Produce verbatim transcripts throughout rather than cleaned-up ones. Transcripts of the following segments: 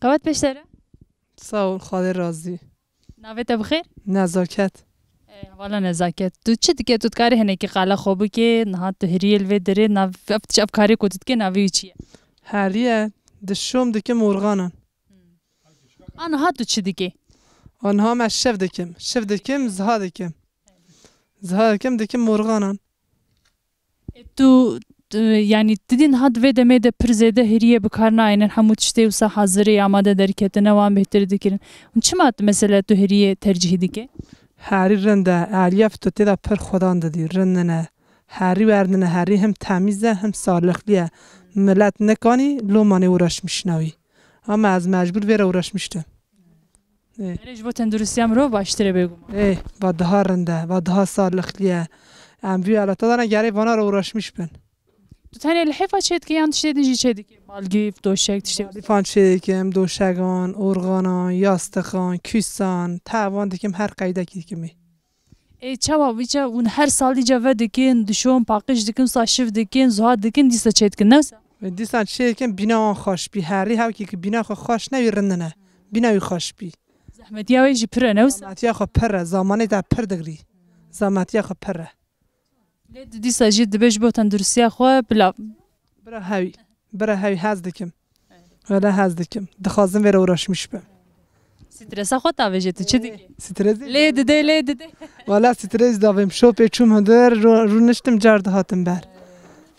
Qewet pêştere. Sağ ol, Xwedê razî. Navê te bi xêr? Nezaket. Ê, hevala Nezaket. Tu çi dike? Tu dikarî hinekî qala xwe bike, niha tu hiriyê li vê derê, nav-, ev, ev karê ku tu dike, navê wî çi ye? Heriye, dişom dikim organan. A niha tu çi dikî? A niha me şev dikim. Şev dikim, ziha dikim. Ziha dikim, dikim morganan. E, tu, tu, yanî, tu dî niha di vê demê de pir zêde hiriyê bi kar nayênin, hemû tiştê wisa hazirê, amade derketine wan bêhtir dikirin. Hûn çima tu, mesela, tu hiriyê tercîh dike? Herî rind e, elyaf tu tê de pir xwedan didî, rind nine. Herî werdine, herî him temîz e, him salixlî ye. Milet nikanî lomanê uğraşmışna wî. Ama ez mecbur vê re uğraşmıştim. Ê. Erê ji bo tenduristiya mirov baştir e bêguman. Ê, va daha rind e, va daha salixlî ye. Em vî alata dana gerê vana re uğraşmış bin. Tu tenê lihêfa çê dikî yan tiştê din jî çê dikî? Balgîf, doşek, tiştê. Lifan çê dikim, doşegan, organan, yastixan, kûsan, tevan dikim, her qeydekî dikim ê. Ê, çawa wîca hûn her salî ca ve dikin, dişon paqij dikin, wisa şiv dikin, zuha dikin, dîsa çê dikin, ne wisa? Ê, dîsa çê dikin, bîna wan xweş bî. Herî hewkî ki bîna xwe xweş nebî, rind nine. Bîna wî xweş bî. Zehmetiya wê jî pir e, ne wisa? Zehmetiya xwe pir e, zamanê te pir digirî. Zehmetiya xwe pir e. Lê tu dîsa jî dibê ji bo tenduristiya xwe bila. Bira hewî. Bira hewî hez dikim. Wele hez dikim. Dixwazim vê re uğraşmış bim. Stresa xwe tavêje tu çi dikî? Stres. Lê didê, lê didê. Wala stres davêm. Şopê çûm hundir, ro-, rûniştim car dihatim ber.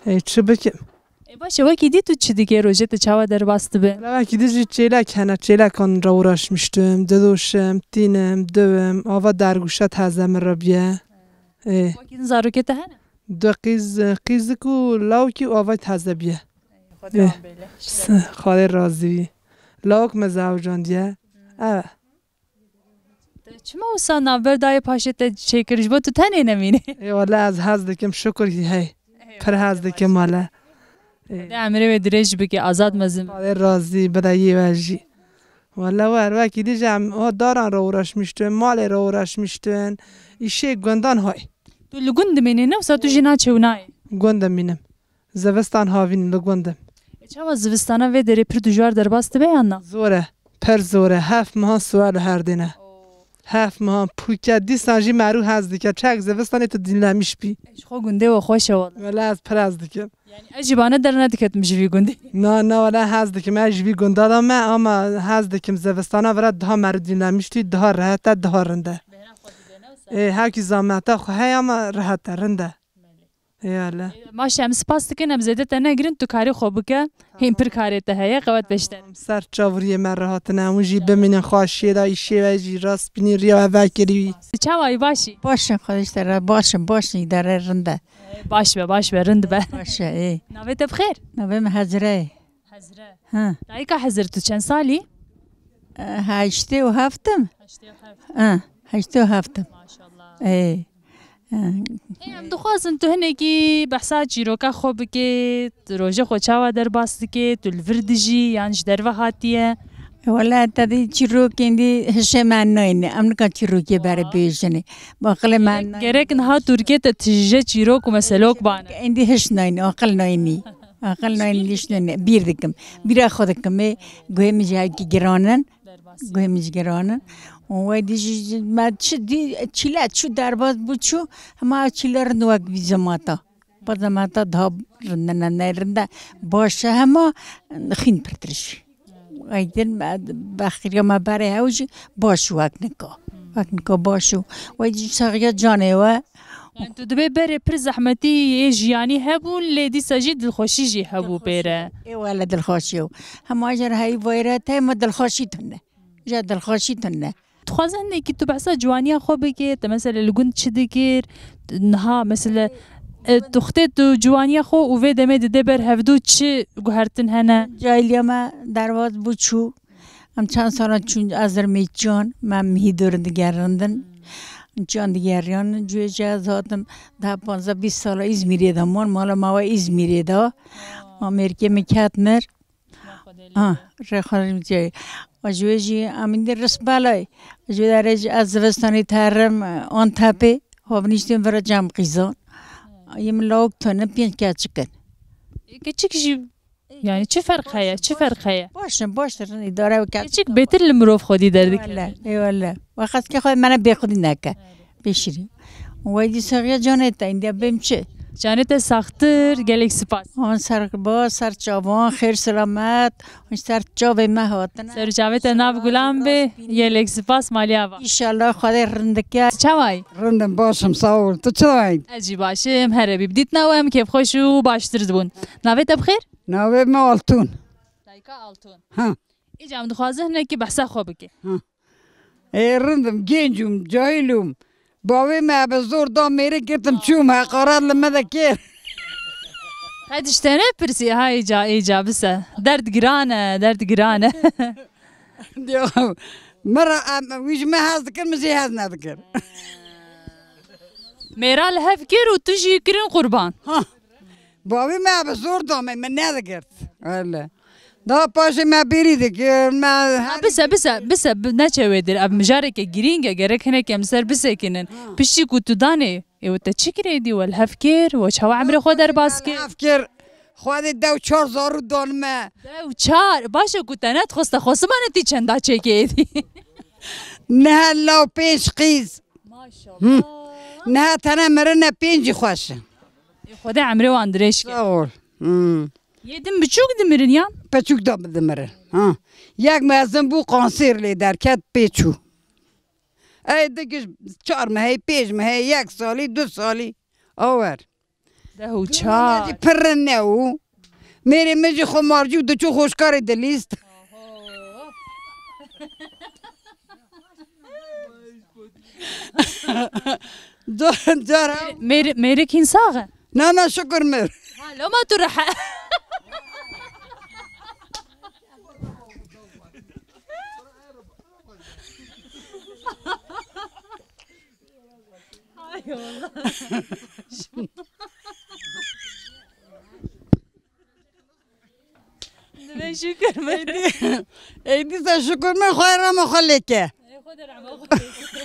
Ê, çi bikim? Ê, baş e, wekî dî tu çi dikê rojê, tu çawa derbas dibe? Wala wekî dî jî çêlek hene, çêlekan re uğraşmıştim. Didoşim, tînim, diwim, ava dergûşa taze min re biye. Ê. Wekî din zarokê te hene? Du qîz, qîzik û lawkî û avay taze biye. Xwedê wan bêle. S-, Xwedê razî bî. Lawk me zewcandiye. Ev e. Te çima wisa navber dayê paşê te çêkir? Ji bo tu tenê nemînî? Ê, wele ez hez dikim, şukur ki hey. Pir hez dikim wele. Ê. Xwedê emirê wê dirêj bike, azad mezin. Xwedê razî bide yê we jî. Wele wer, wekî dî jî em o daran re uğraşmıştin, malê re uğraşmıştin. Îşê gundan hay. Tu li gund dimînî, ne wisa tu jî naçê û nayê? Gund dimînim. Zivistan havîn li gund im. E, çawa zivistana vê derê pir dijwar derbas dibe yan na? Zor e, pir zor e. Heft mehan siwar li her dêne. Heft mehan pûke dîsan jî merû hez dike. Çek zivistanê tu dinlemiş bî. Ji xwe gundê we xweş e wele. Wele ez pir hez dikim. Yanî ez jî bane dernediketim ji vî gundî. Na, na, wele hez dikim. Ez ji vî gunda de me, ama hez dikim zivistana vira daha merû dinlemiş tî, daha rehet e, daha rind e. Ê, hewkî zameta xwe heye ama rehet e, rind e. Ê, wele. Maşe, em spas dikin, em zêde te negirin, tu karê xwe bike. Hîn pir karê te heye, qewet beşte. Ser çavuriyê me re hatine, hûn jî bimînin xweşiyê de, îşê we jî rast bînî riya we vekirî. Çawa yî, baş î? Baş in, xwedî te re, baş in, baş in, îdare rind e. Baş be, baş be, rind be. Baş e, ê. Navê te bi xêr? Navê min Hezire ye. Hezire. Ha. Dayika Hezir, tu çend salî? E, heştê û heft im. Heştê û heft. Ha, heştê û heft im. Maşallah. Ê. Ha. Ê, em dixwazin tu hinekî behsa çîroka xwe bikê, tu rojê xwe çawa derbas dikê, tu li vir dijî yan ji derve hatiye? Wele te dî çîrokên dî hişê me nayne. Em nika çîrokê berê bêjinê. Bi aqilê me nayne. Gerek niha Tirkiye te tije çîrok û meselok bane. Êndî hiş nayne, aqil nayne. Aqil nayne, hiş nayne. Bîr dikim. Bîra xwe dikim. Ê, guhê min jî hewkî giran in. Guhê min jî giran in. Û wey dî jî me çi dî, çîle çû derbas bû çû. Hema çîle rind wek vî zemata. Pa zemata daha rind e, ne rind e. Baş e hema xîn pirtir jî. Aydin, bextiriya me berê hew jî baş û wek nika. Wek nika baş û. Wey jî saxiya canê we. Yani tu dibê berê pir zehmetî yê jiyanî hebûn, lê dîsa jî dilxweşî jî hebû pê re. Ê wele dilxweşî ye. Hema jî heyî vayre te me dilxweşî tune. Jî dilxweşî tune. Dixwazin hinekî tu behsa ciwaniya xwe bikê, te mesela li gund çi dikir, niha mesela, e, tu xitê tu ciwaniya xwe û vê demê didê ber hevdû çi guhertin hene? Cahiliya me derbas bû çû. Em çend sala çûn ez rê mêçiyan, me mihî dûr digerindin. Çiyan digeriyan, cuyê jî ez hatim daha panzdeh bîst sala Îzmîrê de man, mala me we Îzmîrê de. Amerîkê min ket mir. Ha, rêxerî. A ji wê jî em îndî ris belay. Ji wê derê jî ez zivistanê terim, e, Antepê, havnîştên vira cem qîzan. Yê min lawik tune, pênc keçik in. Ê, keçik jî. Ê, Yani çi ferq heye, çi ferq heye? Baş in, baş in, îdare û ket. Keçik bêtir li mirov xwedî derdikeve. Eyvallah, eyvallah. Wexetkê xwe me ne bêxwedî neke. Pêşirî. Weydî saxiya canê te, îndiya bêm çi? Canê te saxtir, gelek spas. An ser ba, ser çavan, xêr selamet, an ser çavê me hatine. Ser çavê te nav gulan bê, gelek spas, malî ava. Înşallah Xwedê rindike. Çawa yî? Rindim, baş im, sağ ol. Tu çawa yî? Ez jî baş im, here bî. Bi dîtina we em kêfxweş û baştir dibûn. Navê te bi xêr? Navê me Altun. Dayika Altun. Ha. Îca em dixwazin hinekî behsa xwe bike. Ha. Ê, rindim, genc im, cahil im. Bavê me bi zor da mêrik girtim, çûm, heqaret li me de kir. Qey tiştene pirsî, ha, îca, îca, bise. Derd giran e, derd giran e. Ya, me re, em, wî ji me hez dikir, min jî hez nedikir. Mêra li hev kir û tu jî kirin qurban. Ha. Bavê me bi zor da me, min nedigirt. Wele. Daha paşê me bêrî dikir, me Ha, her bise, bise, bise, bi-, neçe wê dir. Ev mijareke girîng e, gerek hinek em ser bisekinin. Ha. Piştî ku tu danê, ê, we te çi kir êdî? We li hev kir, we çawa emrê xwe derbas kir? Hev kir, Xwedê dew çar zarû dan me. Dew çar, baş e ku te nedixwest, te xwestimane tî çenda çêkê êdî. Niha law pênc qîz. Maşallah. Hı. Niha tene mirine pêncî xweş e. Ê, Xwedê emrê wan dirêj ke. Sağ ol. Hmm. Yê din biçûk dimirin yan? Peçûk da dimirin. Ha. Yek mezin bû, kanser lê derket, pê çû. Ey di giş çar mehê, pênc mehê, yek salî, du salî. Awer. Deh û çar. Pir ne û. Mêrê min jî xumarcî û diçû xweşkarê dilîst. Car, car ha. Mêr-, mêrik hîn sax e? Na, na, şukur mir. Ha, loma tu rehe. Ay Allah. Divê şükür me. Ey dîsa şukur me, xwe rama xwe lêke. Ey, xwe de rama xwe lêke.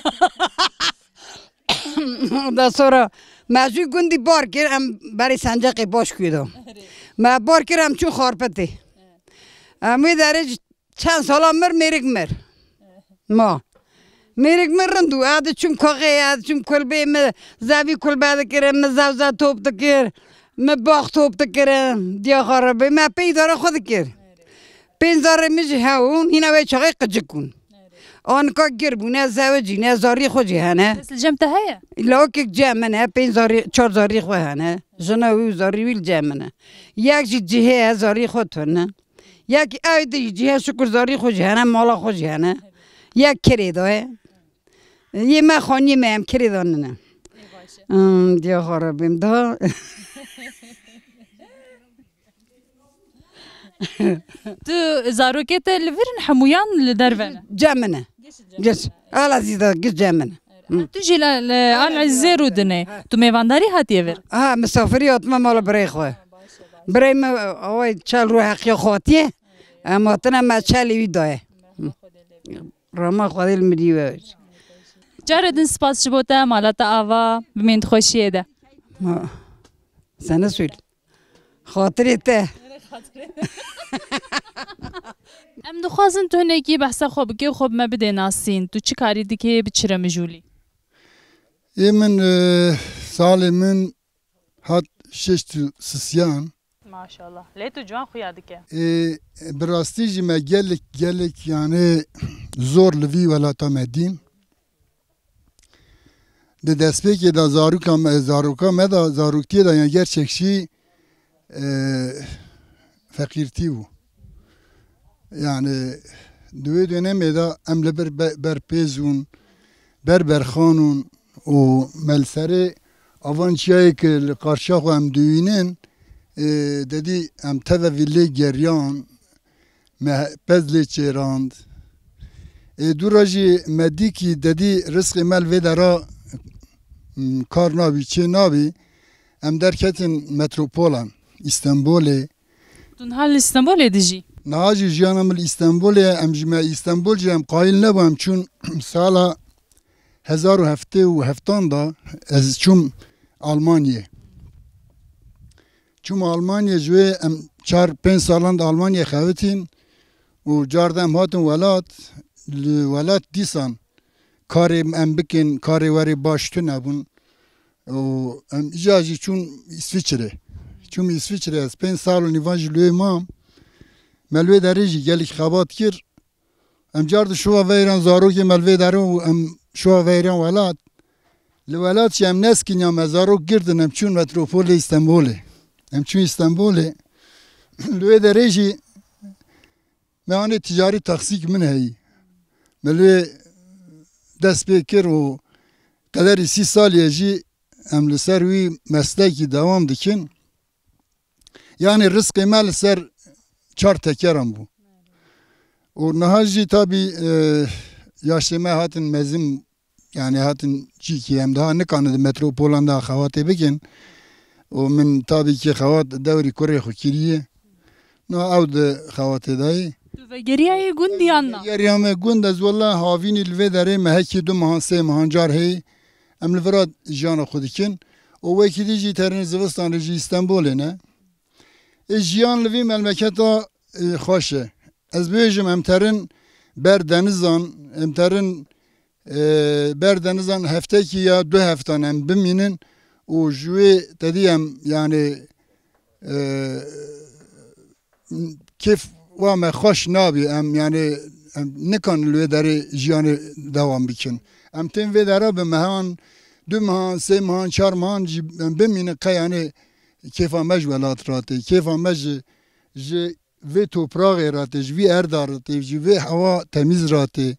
Ondan sonra me jû gundî bar kir, em berê Senceqê baş kuyo da. Me bar kir, em çûn Xarpetê. Em wê derê çend sala mir, mêrik mir. Ma. Mêrik mir rind û, ez diçûm kaxê, ez diçûm kulbê, min zevî kulbe dikirin, min zewze top dikir, min bax top dikirin, diya xwe re bê, me pê îdara xwe dikir. Pênc zarê min jî hebûn, hîna wê çaxê qicik bûn. Anika gir bûne, zewicîne, zarî xwe jî hene. Kes li cem te heye? Lawikek cem min e, pênc zarî, çar zarî xwe hene. Jina wî û zarî wî li cem min e. Yek jî cihê ye, zarî xwe tune. Yek ew di cihê şukur zarî xwe jî hene, mala xwe jî hene. Yek kirê da ye. Yê me xaniyê me em kirê da nine. Ê, baş e. Hmm, diya xwe re bêm da. Tu zarokê te li vir in hemûyan li derve ne? Cem min e. Giş cem min e. Giş. Ala zî da giş cem min e. Hı. Tu jî li, li Al Ezîzê rûdinê. Ha. Tu mêvandarî hatiye vir? Ha, misafirî hatime mala birayê xwe. Birayê me, away çel rû heqiya xwe hatiye. Em hatine me çelê wî daye. Hı. Rama Xwedê li mirî we. Carê din spas ji bo te, mala te ava, bimîn di xweşiyê de. Ma, sen ne söyle? Xatirê te. Em dixwazin tu hinekî behsa xwe bikê û xwe bi me bidê nasîn. Tu çi karî dikê, bi çi re mijûlî? Ê min, e, salê min hat şeşt û sisiyan. Maşallah. Lê tu ciwan xuya dike. Ê, bi rastî jî me gelek, gelek, yani, zor li vî welata me dîn. Di destpêkê de zaroka me, zaroka me de, zaroktiyê de, yani, gerçekçî, e, feqîrtî bû. Yani, di wê dönemê de em li bir be-, ber pêz bûn, ber berxan ûn û me li serê avan çiyayê ku li qarşiya xwe em diwînin, e, dedî em teve vî lê geriyan, me pez lê çêrand. Ê, dû re jî me dî kî dedî rizqê me li vê dera, m, kar nabî, çê nabî. Em derketin metropolan, Îstenbolê. Tu niha li Îstenbolê dijî? Niha jî jiyana min li Îstenbolê ye. Em ji me Îstenbol jî em qayîl nebû. Em çûn sala hezar û heftê û heftan da ez çûm Almanyê. Çûm Almanyê ji wê em çar pênc salan di Almanyayê xebitîn û car de em hatin welat, li welat dîsan karê em bikin, karê werê baş tune bûn. Û em îca jî çûn Îsviçrê. Çûm Îsviçrê, ez pênc sal û nîvan jî li wê mam. Me li wê derê jî gelek xebat kir. Em car di şoa veyran zarokê me li vê derê û em şoa veyran welat. Li welat jî em neskîniya me zarok girtin, em çûn metropolê Îstenbolê. Em çûn Îstenbolê. Li wê derê jî me anê ticarî taksîk min heyî. Me li wê dest pê kir û qederî sî salî ye jî em li ser wî meslekî dewam dikin. Yanî rizqê me li ser çar tekeran bû. Û niha jî tabî, e, yaşê me hatin mezin, yanî hatin cîkî em daha nikanin di metropolan de xebatê bikin. Û min tabî ki xebat dewrî kurê xwe kiriye. Na ew di xebatê de ye. Tu vegeriyayê gund yan na? Geriya me gund, ez wela havînî li vê derê me hekî du mehan, sê mehan car heyî. Em li vira jiyana xwe dikin. Û wekî dî jî terin zivistan re jî Îstenbolê ne. Ê jiyan li vî memleketa, ê, xweş e. Ez bêjim em terin ber denizan, em terin, ê, ber denizan heftekî ya du heftan em bimînin û ji wê te dî em, yanî, ê, kêf wa me xweş nabî. Em, yanî, em nikan li wê derê jiyanê dewam bikin. Em tên vê dera bi mehan, du mehan, sê mehan, çar mehan jî em bimînin qey, yanî, kêfa me ji welat re tê, kêfa me ji, ji vê topraxê re tê, ji vî erda re tê, ji vê hewa temîz re tê.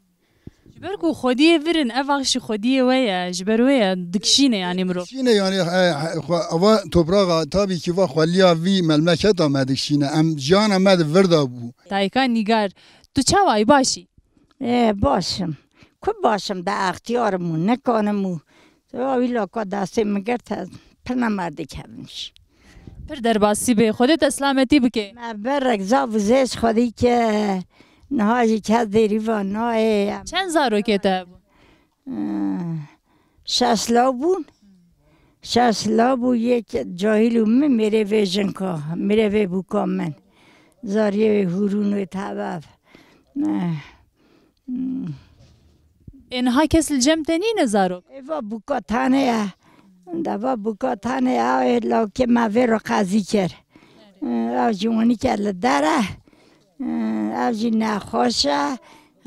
Ji ber ku xwediyê vir in, ev ax jî xwediyê we ye, ji ber wê ye, dikişîne, yanî, mirov. Dikişîne, yanî, he, he, xwe, ava topraxa, tabî ki va xweliya vî melmeketa me dikişîne. Em jiyana me di vir de bû. Dayika Nîgar, tu çawa yî, baş î? Ê, baş im. Ku baş im, de extiyar im û nikanim û. Ya wî laka destê min girt, ez pir nemerdê kevim jî. Pir derbasî bê. Xwedê te silametî bike. Me berek zaf û zêş xwedî ke niha jî kes dêrî va nayê. Çend zarokê te hebûn? Eh, şeş law bûn. Şeş law bû, yek cahîl û min mêrê vê jinka, mêrê vê bûka min. Zariyê wê hûrûn wê tebev. Eh, Hmm. Ê niha kes li cem te nîne zarok? Ê va bûka tenê ye. De va bûka tenê ye, ew ê lawkê me vê ro qezî kir. Ew jî winî ke li der e. Ew jî nexweş e.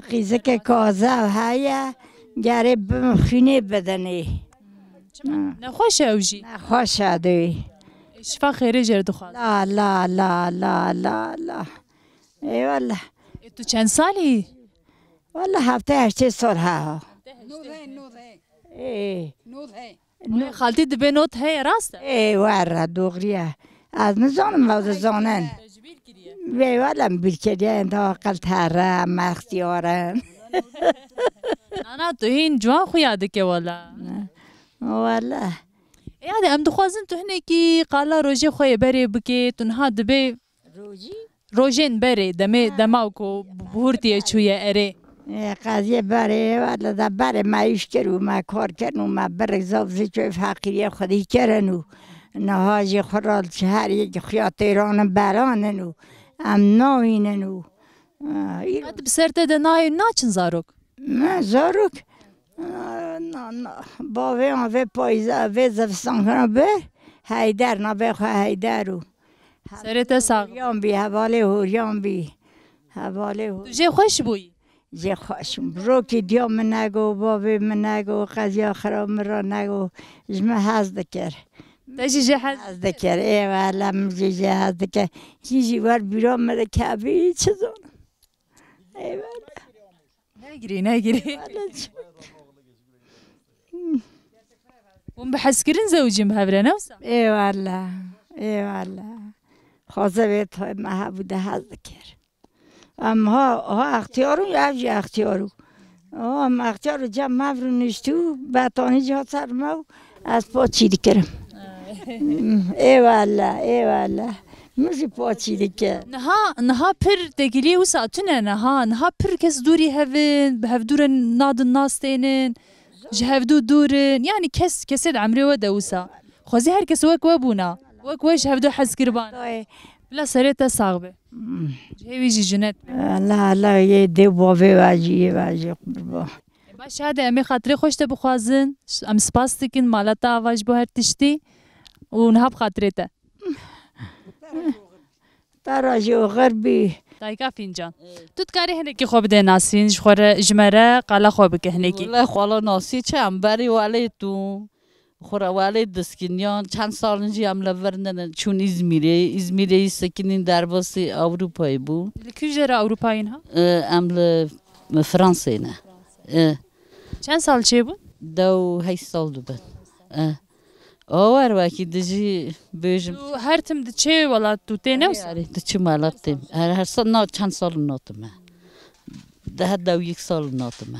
Qîzikê kaze ew heye. Gerê bi xwînê bidinê. Çima? Nexweş e ew jî? Nexweş e dê. Şifa xêrê jê re dixwazim. La, la, la, la, la, la. Ê wele. Ê tu çend salî? Wele hevdeh heştê sal he ha. Nod hey, nod hey. Ê. Nod hey. Nod. Xaltî dibê nod heye, rast e? Ê, were, doğru ye. Ez nizanim, ew dizanin. Te ji bîr kiriye? Vê wele min bîr kiriye, enda aqil terre, em extiyar in. Nana, tu hîn ciwan xuya dike wela. Wele. Ê, hadi em dixwazin tu hinekî qala rojê xwe yê berê bikê, tu niha dibê Rojî? Rojên berê, demê, Ha. dema ku bihurtiye çûye erê. Ê, qeziyê berê, wele de berê me îş kir û me kar kirin û me birek zaf zî çöv feqîriyê xwedî kirin û niha jî xwe re ji her yekî xuya têranin beranin û em navînin û, e, îro Qet bi ser te de nayê naçin zarok? Me zarok, e, na, na, bavê an vê payîza, vê zivistankana bi Heyder, navê xwe Heyder û Serê te sax. Horiyan bî, hevalê Horiyan bî. Hevalê Hor- Tu jê xweş bûyî? Jê xweş bûm. Rokî diya min nego, bavê min nego, qeziya xira min re nego. Ji min hez dikir. Te jî jê hez Hez dikir. Ê wele min jî jê hez dikir. Kî jî wer bîra min dikevî, çi zanim. Ê wele. Negirî, negirî. Wele çi? Hûn bi hezkirin zewicîn bi hev re, ne wisa? Ê wele, ê wele. Xwaze vê tay me hebû de hez dikir. Em ha, ha extiyar û ev jî extiyar û. Ha, em extiyar û cem me vir û niştî û betanî jî hat ser me û ez paçî dikirim. Ê wele, ê wele. Min jî paçî dike. Niha, niha pir têkiliyê wisa tune niha. Niha pir kes dûrî hev in, bi hev dûr in, nadin nastênin. Ji hevdû dûr in. Yanî kes, kesê di emrê we de wisa. Xwezî her kes wek we bûna. Wek we ji hevdû hez kiriban. Dayê, Bila serê te sax be. Hmm. Ji hêvî jî jinet be. Allah Allah, yê dê bavê ve jî, yê ve jî qurban. E, baş hadi, em ê xatirê xweş te bixwazin. Em spas dikin mala te ava ji bo her tiştî. Û niha bi xatirê te. Te re jî oxir bî. Dayika Fîncan. Tu dikarî hinekî xwe bidê nasîn, ji xwe re, ji me re qala xwe bike hinekî. Wele xala nasî çi em berî welê tu. Xwe re welê diskiniyan, çend sal in jî em li vir nînin, çûn Îzmîrê. Îzmîrê jî sekinîn derbasî Ewropayê bû. Li kî jê re Ewropayê niha? E, em li Fransayê ne. E. Çend sal çêbûn? Deh û heşt sal dibin. E. Awer wekî dijî bêjim. Tu her tim diçê welat tu tê ne wisa? Erê, diçim welat têm. Her, her sal na çend sal natim e. Daha deh û yek sal natim e.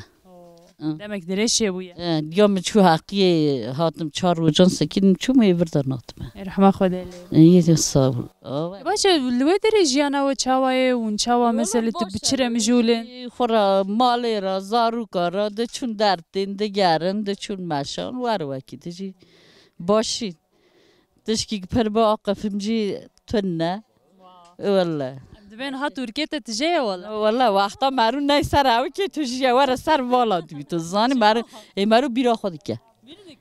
Hı. Demek dirêj çêbûye. E, ya min çû heqiyê hatim çar rojan sekinim çûm ê vir de natim e. E, rehma Xwedê lê. E, yê de sağ ol. Awe. Baş e, li wê derê jiyana we çawa ye û çawa mesele tu bi çi re mijûl in? Xwe re, malê re, zarûka re, diçûn dertên, digerin, diçûn meşan, wer wekî dijî. Başî. Tişkî pir bi aqifim jî tune. Wele. Em dibên ha Tirkiye te tije ye wele. Wele, wexta merû ney ser ewikê tu jî ye were ser vala dibî. Tu zanî merû, ê merû bîra xwe dike.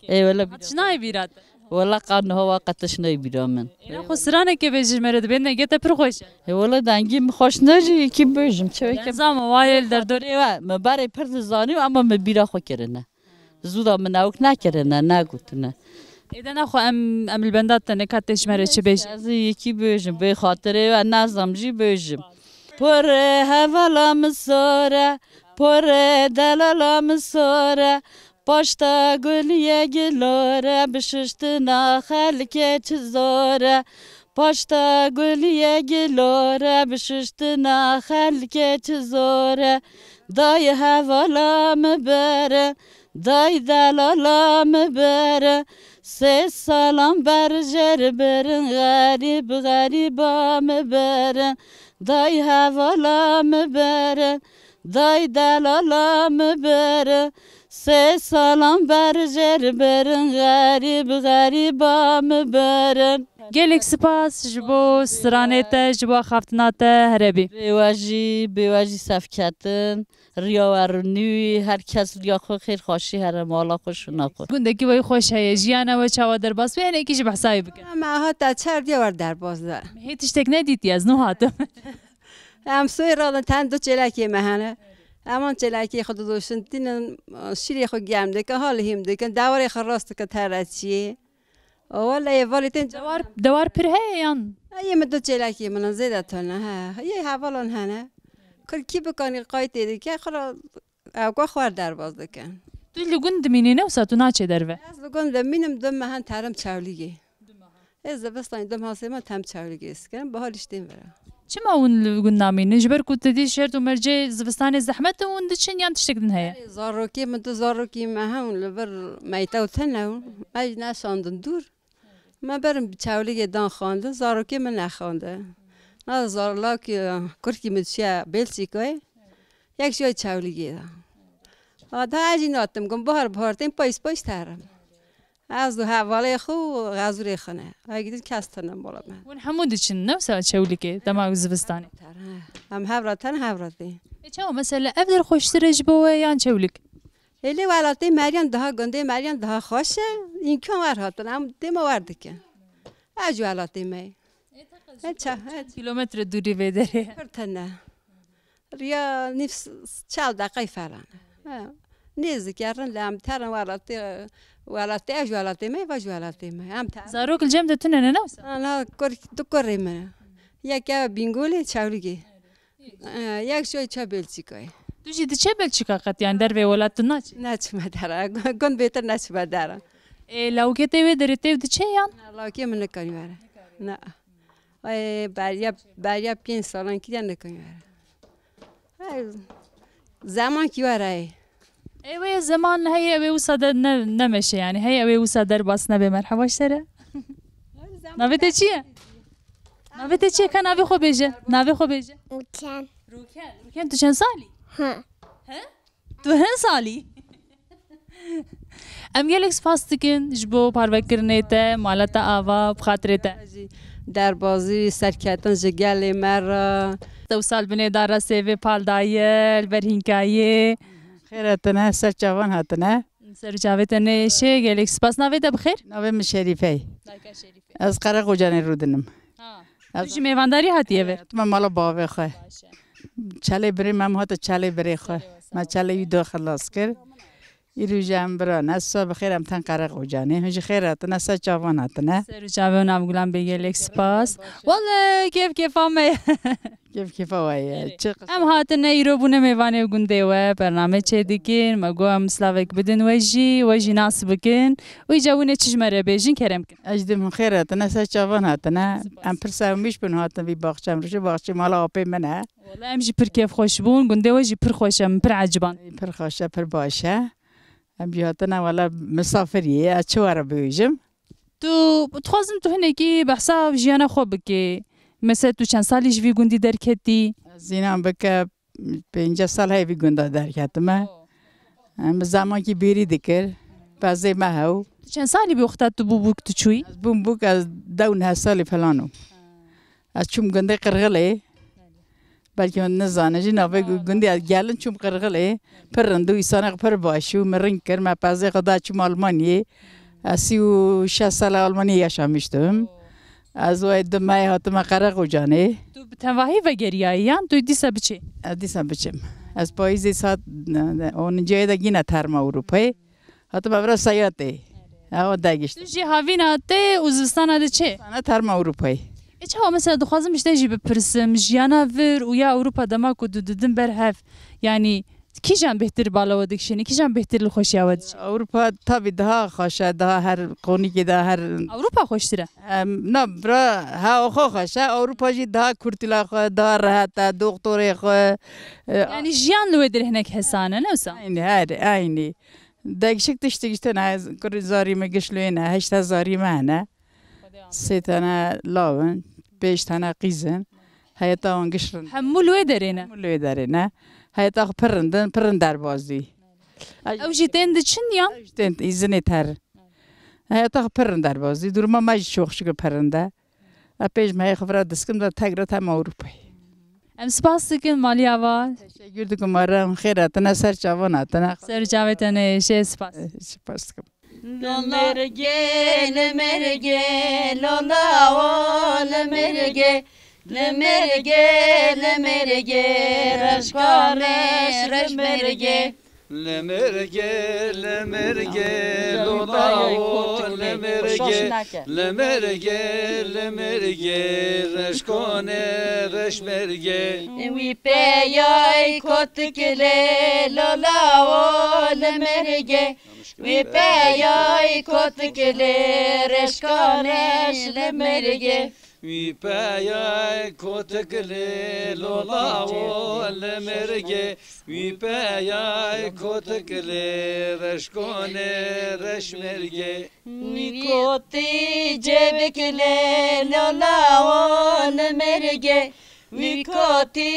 Ê wele bîra. Çi nayê bîra te? Wele qan niha wa qetiş ney bîra min. Êna xwe stranekê bêjî ji me re dibên dengê te pir xweş e. Ê wele dengê min xweş ne jî yekî bêjim. Çeweke. Zama wa yê li derdorê. Ê we, min berê pir dizanî ama min bîra xwe kirine. Zûda min ewk nekirine, negotine. Êde nexwe em, em li benda te ne, ka tê ji me re çi bêjî? Ez ê yekî bêjim, bê xatirê we nezam jî bêjim. Porê hevala min sor e, porê delala min sor e. Paşta guliyê gilor e, bişuştina xelkê çi zor e. Paşta guliyê gilor e, bişuştina xelkê çi zor e. Dayê hevala min ber e, Day delala min berin, sê salan ber jêr berin, xerîb xerîba min berin. Day hevala min berin, day delala min berin, sê salan ber jêr berin, xerîb xerîba min berin. Gelek spas ji bo stranê te, ji bo axaftina te, here bî. Bê we jî, bê we jî sefketin. Riya we rinî, her kes riya xwe xêr xweşî here mala xwe şûna xwe. Gundekî weyî xweş heye, jiyana we çawa derbas bû, hinekî ji behsa wê bike. Me hata çar diya wer derbas de. Hê tiştek nedîtî, ez nû hatim. Em soyê radin ten du çêlekê me hene. Eman çêlekê xwe didoşin, tînin şîrê xwe germ dikin, halî hîm dikin, dewarê xwe rast dikin tereçiyê. Wele ê valî tên Dewar, dewar pir heye yan? Ê min du çêlekî min in, zêde tune, he. Yê hevalan hene. Kurkî bikanî qaytê dike, xira ewka xwar derbas dikin. Tu li gund dimînî ne wisa tu naçê derve? Ez li gund dimînim, du mehan terim Çewlîgê. Ê zivistanê du meha sê meha tem Çewlîgê dikin, biharî jî tên vira. Çima hûn li gund namînin? Ji ber ku tu dî şert û mercê zivistanê zehmet e, hûn diçin yan tiştek din heye? Zarokê min du zarokî me hewn li vir meytew tune û me jî neşandin dûr. Me berin bi Çewlîgê dan xwendin, zarokê min nexwendin. Na zarokî kurkî min çiye Belçîkayê, yek jî Çewlîgê de. A daha ez jî natim, gum bihar bihar tên payîz payîz terim. Ez û hevalê xwe û xezûrê xwe ne. Ay gidin kes tune mala me. Hûn hemû diçin, ne wisa Çewlîgê, dema zivistanê? Ter, he. Em hevra ten hevra tê. E, çawa mesela ev der xweştir e ji bo we yan Çewlîg? Êlê welatê Meryem daha, gundê Meryem daha xweş e. Îmkan wer hatin, em dêma wer dikin. Ev jî welatê me ye. E, ça-, e, Kilometre dûrî vê derê. Pir tune. Riya nîv s-, s-, çar deqey falan. Ha. Nêzik e, rind e, em terin welatê, welatê, ev jî welatê me, va jî welatê me. Em terin. Zarok li cem de tune ne, ne wisa? Ana, kur, du kurê min. Yek ev Bîngolê, Çewlîgê. E, yek jî ça Belçîkayê. Tu jî diçe Belçîka qet, yani dervê welat tu naçî? Neçime dera. Gund bêtir neçime dera. E, lawikê te wê derê tê û diçe yan? Na, lawikê min nikanî were. Na. E, beriya, beriya pênc salan kiriye nikanî were. Hey, zeman kî were ey. Ê wê zeman heye, wê wisa de ne, nemeşe yani. Heye wê wisa derbas nebe, merheba ji te re. Navê te çi ye? Navê te çi ye? Ka navê xwe bêje. Navê xwe bêje. Rûken. Rûken. Rûken, tu çend salî? Ha. He? Tu hin salî? Em gelek spas dikin ji bo parvekirinê te, mala te ava, bi xatirê te. Jî Derbazî serketin ji gelê me re. Te wisa li binê dara sêvê pal daye, li ber hînkayê. Xêr hatine, ser çavan hatine. Ser çavê te nêşê, gelek spas. Navê te bi xêr? Navê min Şerîfe ye. Dayka Şerîfe. Ez Qereqocanê rûdinim. Ha. Ez Tu jî mêvandarî hatiye vir? Hatime mala bavê xwe. Baş e. Çelê birê me, em hate çelê birê xwe. Me çelê wî do xilas kir. Îro jî em bira ne, siba bi xêr em tên Qereqocanê. Hûn jî xêr hatine, ser çavan hatine. Ser û çavê û navgulan bê, gelek spas. Wele kêf kêfa me ye. Kêf kêfa we ye. Erê. Çi qis- Em hatine îro bûne mêvanê gundê we, bername çêdikin. Me got em slavek bidin we jî, we jî nas bikin. Û îca wîne çi ji me re bêjin, kerem kin. Ez jî dibim xêr hatine, ser çavan hatine. Spas. Em pirsa hemî ji bin hatin vî baxçe, em rojê baxçê mala apê min e. Wele em jî pir kêfxweş bûn, gundê we jî pir xweş e, min pir eciban. Pir xweş e, pir baş e. Em jî hatine wele misafiriyê, ez çi we re bibêjim? Tu, dixwazim tu hinekî behsa jiyana xwe bikê. Mesela tu çend salî ji vî gundî derketî? Ez înan bike pêncî sal heye vî gunda derketime. Oh. Em bi zemankî bêrî dikir. Pezê me hew. Tu çend salî bû wexta tu bû bûk tu çûyî? Ez bûm bûk, ez dew neh salî falan im. Ez çûm gundê Qirxilê. Belkî hûn nizanin jî navê gu-, gundê ez gelin çûm Qirxilê. Pir rind û îsanek pir baş û min rind kir. Me pezê xwe da çûm Almanyê. Ez sî û şeş sala Almanyê yaşamiştim. Ez wê du mehê hatime Qereqocanê. Tu bi tenvahî vegeriyayî yan tu dîsa biçî? Ez dîsa biçim. Ez payîzê saet, e, e, oncê de yine terma Ewropayê. Hatime vira seyatê. Ewa degişt. Tu jî havîna te û zivistana de çi? Sana terma Ewropayê. E çawa mesela dixwazim ji te jî bipirsim, jiyana vir û ya Ewropa dema ku tu didin ber hev, yanî kîjan bêhtir bala we dikişîne, kîjan bêhtir li xweşiya we diçe? Ewropa tabî daha xweş e, daha her konîkê de her Ewropa xweştir e? Em, na, bira, ha, xwe xweş e. Ewropa jî daha kurtila xwe, daha rehet e, doktorê xwe. E, Yanî jiyan li wê dir hinek hesan e, ne wisa? Aynî, her, aynî. Degişik tiştik ji tune, kurê zarî me giş lê ne, heşt zarî me hene. Sê tane law in, pênc tane qîz in. Heyeta wan giş rind. Hemû li wê derê ne? Hemû li wê derê ne. Heyeta xwe pir rind in, pir rind derbaz dî. Ew jî tên diçin yan? Ew jî tên îzinê ter. Heyeta xwe pir rind derbaz dî. Duruma me jî çok şükür pir rind e. Ez pêş me heyê xwe vira diskim de tek re tem Ewropayê. Em spas dikin maliya va. Teşekkür dikim, Meryem. Xêr hatine, ser çavan hatine. Ser çavê te neyê, spas. Spas dikim. Li mirgê, li mirgê, lola o li mirgê, li mirgê, li mirgê, reşka reş, reş mirgê. Li mirgê, li mirgê, lola o li mirgê, li mirgê, li mirgê, reşkonê reş mirgê. Wî peyay kotikilê, lola o li mirgê, wî peyay kotikilê, reşkonê reş li mirgê. Wî peyay kotikilê, lola o li mirgê, wî peyay kotikilê, reşkonê reş mirgê. Wî kotî cêbikilê, lola o li mirgê, wî kotî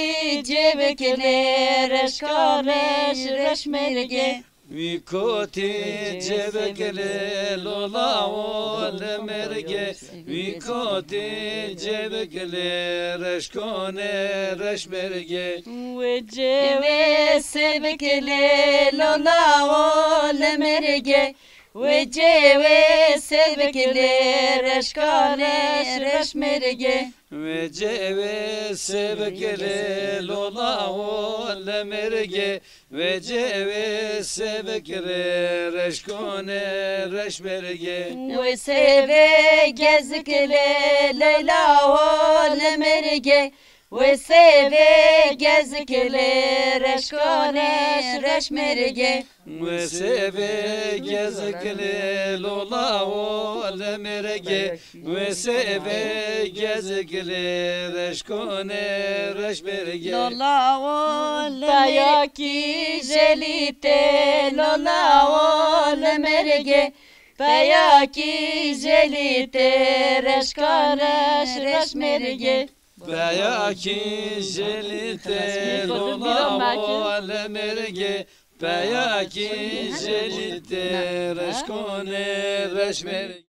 cêbikilê, reşka reş, reş mirgê. Wî kotî cêbikilê, lola o li mirgê, wî kotî cêbikilê, reşkonê reş mirgê. Wê cêwê sêbikilê, lola o li mirgê, wê cêwê sêbikilê, reşka reş, reş mirgê. Wê cêwê sêbikilê, lola o li mirgê, wê cêwê sêbikilê, reşkonê reş mirgê. Wê sêvê gezikilê, lola o li mirgê, wê sêvê gezikilê, reşkonê reş mirgê. Wê sêvê gezikilê, lola o li mirgê, wê sêvê gezikilê, reşkonê reş mirgê. Lola o li peyakî jelîtê, lola o li mirgê, peyakî jelîtê, reşka reş, reş mirgê. Peyakî jelîtê, lola o li mirgê, peyakî jelîtê, reşkonê reş mirgê.